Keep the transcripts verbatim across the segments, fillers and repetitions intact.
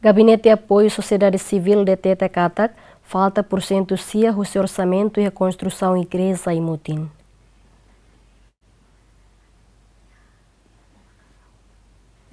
Gabinete Apoiu Sosiedade Sivíl deteta katak falta pursentu sia husi orsamentu iha konstrusaun igreja Aimutin.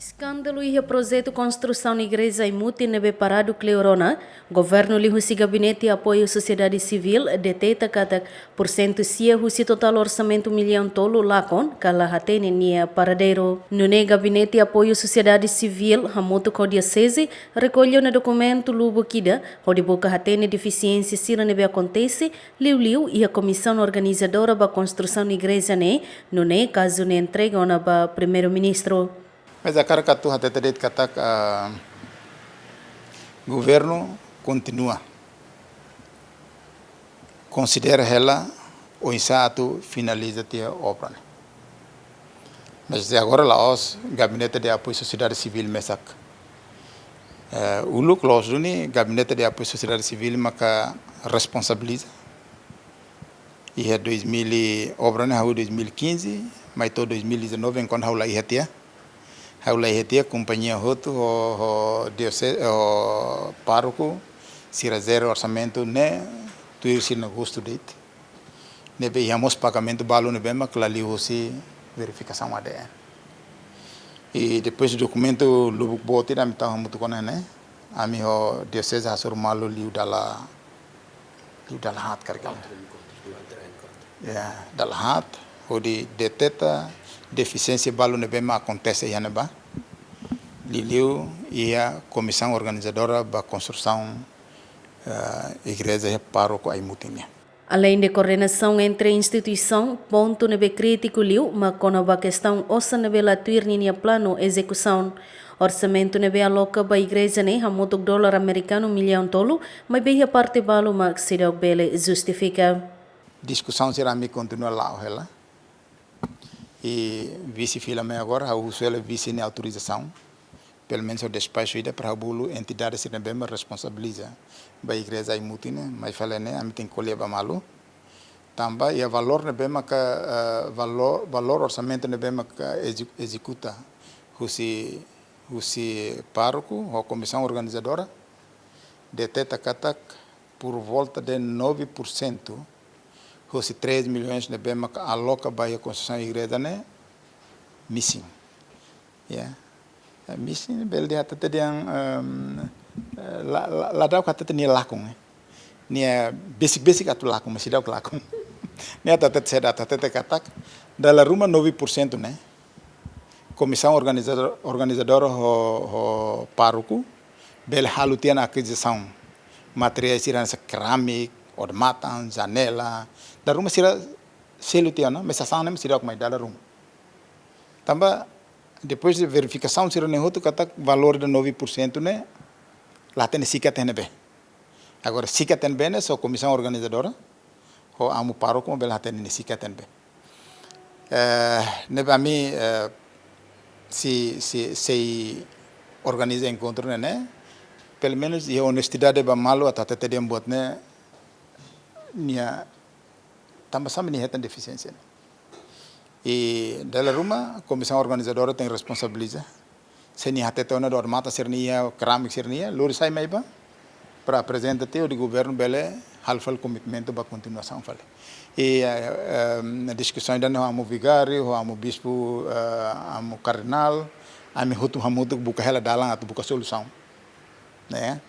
Eskándalu iha projetu konstrusaun igreja Aimutin ne'ebé paradu kleur ona, governu liuhusi Gabinete Apoiu Sosiedade Sivíl deteta katak pursentu sia husi totál orsamentu millaun tolu lakon ka la hatene nia paradeiru. Nune'e Gabinete Apoiu Sosiedade Sivíl hamutuk ho dioseze rekolla ona dokumentu lubuk ida hodi buka hatene defisiénsia sira ne'ebé akontese, liuliu iha komisaun organizadora ba konstrusaun igreja ne'e, nune'e kazu ne'e entrega ona ba Primeiru-Ministru. Mas hakarak atu hatete de'it katak, ah, governu kontinua konsidera hela oinsá atu finaliza tiha obra ne'e. Mas até agora la'ós Gabinete de Apoiu Sosiedade Sivíl mesak. Eh, uluk loos duni Gabinete de Apoiu Sosiedade Sivíl maka responsabiliza. Iha dois mil e, obra ne'e hahú dois mil e quinze, mai to'o dois mil e dezanove, enkuantu ha'u la iha tiha. Ha'u la iha tiha, kompañia hotu, ho, ho diose-, ho pároku, sira jere orsamentu ne'e, tuir sira-nia gostu de'it. Ne'ebé iha mós pagamentu balu ne'ebé mak la liuhusi verifikasaun A D N. I depois dokumentu lubuk boot ida ami tau hamutuk ona ne'e, ami ho dioseze hasoru malu liu dala, liu dala haat karik. Ya, dala haat, hodi deteta defisiénsia balu ne'ebé mak akontese iha ne'ebá. Liuliu iha komisaun organizadora ba konstrusaun, eh, igreja iha pároku Aimutin nian. Aleinde koordenasaun entre instituisaun, pontu ne'ebé krítiku liu mak kona-ba kestaun osan ne'ebé la tuir ninia planu ezekusaun. Orsamentu ne'ebé aloka ba igreja ne'e hamutuk dolar amerikanu millaun tolu, maibé iha parte balu mak seidauk bele justifika. Diskusaun sira ami kontinua la'o hela. I vise fila mai agora, ha'u husu hela vise nia autorizasaun. Pelumenus ha'u despaxu ida para ha'u bolu entidade sira ne'ebé mak responsabiliza ba igreja Aimutin ne'e, mai fali ne'e, ami tenke ko'alia ba malu. Tanba iha valór ne'ebé maka, eh, valór, valór orsamentu ne'ebé maka exe-, ezekuta husi, husi pároku ho komisaun organizadora, deteta katak por volta de nove por cento husi três milhões ne'ebé maka aloka ba iha konstrusaun igreja ne'e missing. Ya. Eh, missing bele hatete dehan, ehm, eh, la, la, la dau hatete nia lakon, eh. Nia besik-besik atu lakon, mas seidauk lakon. Nia hatete, seidauk hatete katak, dala ruma nove por cento ne'e, komisaun organizador, organizadora ho, ho pároku, bele halo tiha ona akizisaun materiál sira hanesan keramik, odamatan, janela, dala ruma sira selu tiha ona, mas sasán ne'e seidauk mai dala ruma. Tanba, depois de verifikasaun sira-ne'e hotu katak valór ida nove por cento ne'e, la hatene sikat iha ne'ebé. Agora, sikat iha ne'ebé ne'e, só komisaun organizadora, ho amu pároku, bele hatene nia sikat iha ne'ebé. Eh, ne'ebé ami, eh, sei, sei, sei organiza enkontru ne'e, ne'e, pelumenus iha onestidade ba malu atu hatete dehan buat ne'e, nia tanba sá mak nia hetan defisiénsia ne'e. I dala ruma, komisaun organizadora tenke responsabiliza. Se nia hatete ona odamatan sira-nia, keramik sira-nia, lori sai mai bá, para aprezenta tiha hodi governu bele halo fali komitmentu ba kontinuasaun fali. I, eh, em, diskusaun ida-ne'e ho amu vigáriu, ho amu bispu, eh, amu kardinál, ami hotu hamutuk buka hela dalan atu buka solusaun. Ne'e?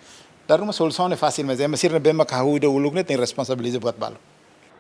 Dala ruma solusaun ne'e fasil, mas ema sira ne'ebé maka hahú ida uluk ne'e tenke responsabiliza buat balu.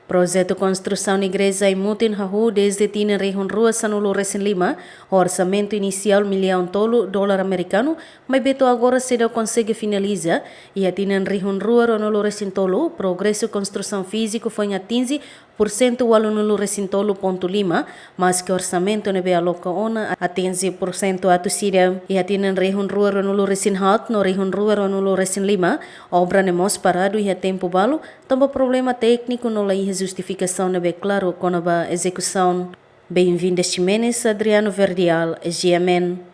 Projetu konstrusaun igreja Aimutin hahú dezde tinan rihun rua sanulu resin lima, ho orsamentu inisiál millaun tolu dolar amerikanu, maibé to'o agora seidauk konsege finaliza. Iha tinan rihun rua ruanulu resin tolu, progresu konstrusaun fíziku foin atinje pursentu ualunulu resin tolu pontu lima, maske orsamentu ne'ebé aloka ona atinje pursentu atus ida. Iha tinan rihun rua ruanulu resin haat no rihun rua ruanulu resin lima, obra ne'e mós paradu iha tempu balu, tanba problema tékniku no la iha justifikasaun ne'ebé klaru kona-ba ezekusaun. Benvinda Ximenes, Adriano Verdial, G M N.